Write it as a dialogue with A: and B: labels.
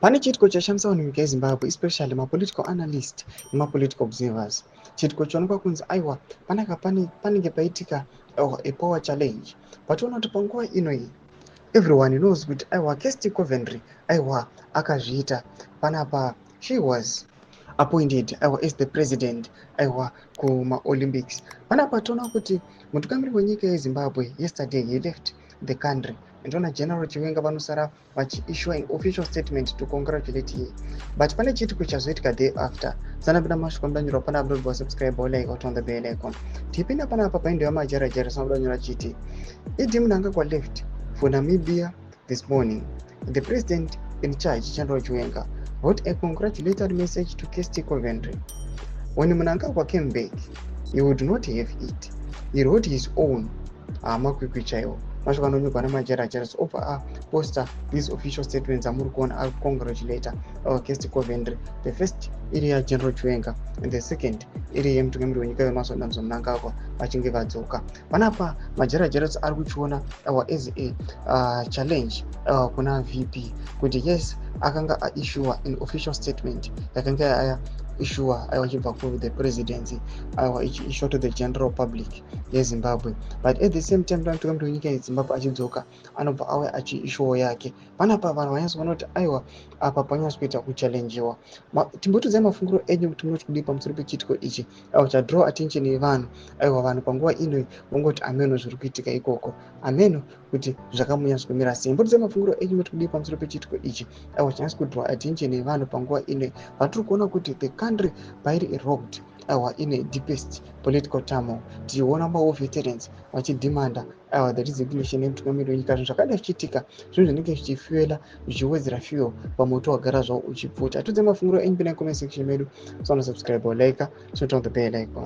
A: Pane chiitiko chashamisa vanhu munyika yeZimbabwe, especially mapolitical analyst nemapolitical observers. Chiitiko chionekwa kunzi aiwa, panaka panenge paitika a power challenge. Pationa kuti panguva ino iyi, everyone knows kuti aiwa, Kirsty Coventry aiwa akazviita panapa. She was appointed aiwa as the president aiwa kumaOlympics. Panapa toona kuti mutungamiri wenyika yeZimbabwe, yesterday he left the country. Ndoona General Chiwenga vanosara vachiissue an official statement to congratulate her, but pane chiitiko chazoitika thereafter. Sanapinda mashoko mudanyurwa panapa, ndobva subscribe, like, on the bell icon. Tipinda panapa paindewa majarajara sanabudanyura chiti ED Mnangagwa left for Namibia this morning. The president in charge, General Chiwenga, wrote a congratulatory message to Kirsty Coventry. When Mnangagwa came back, he would not have it. He wrote his own. Makwikwi chaiwo. Mashoko anonyorwa namajarajara obva aposta these official statements amuri kuona ari kucongratulata Kirsty Coventry. The first iri yaGeneral Chiwenga and the second iri yemutungamiri wenyika vemasodamzo Mnangagwa vachinge vadzoka. Panapa majarajara ari kuchiona as a challenge kuna VP kuti yes, akanga aissua an official statement yakanga yaissuwa aiwa achibva ku the presidency, aiwa ichiissua to the general public yeZimbabwe, but at the same time mutungamiri wenyika yeZimbabwe achidzoka anobva auya achiissuwawo yake. Panapa vanhu vanyatsoona kuti aiwa, apa panyatso kuita kuchallengewa. Timbotudzai mafungiro enyu kuti munoti kudii pamusoro pechiitiko ichi aiwa chadraw attention yevanhu. Aiwa, vanhu panguva ino vongoti ameno zviri kuitika ikoko, ameno kuti zvakamunyatsomira sei. Mbotudzai mafungiro enyu, moti kudii pamusoro pechiitiko ichi aiwa chanyatso kudraw attention yevanhu panguva ino vatiri kuona kuti the country pairi rocked aiwa ine deepest political turmoil, tichiona mawar veterans vachidhimanda aiwa the resignation yemutungamiri wenyika. Zvinhu zvakadai zvichiitika, zvinhu zvinenge zvichifuela, zvichiwedzera fuel pamoto wagara zvavo uchipfuta. Atiudze mafungiro enyu pinai comment section medu. Usana subscribe or like, so turn on the bell icon.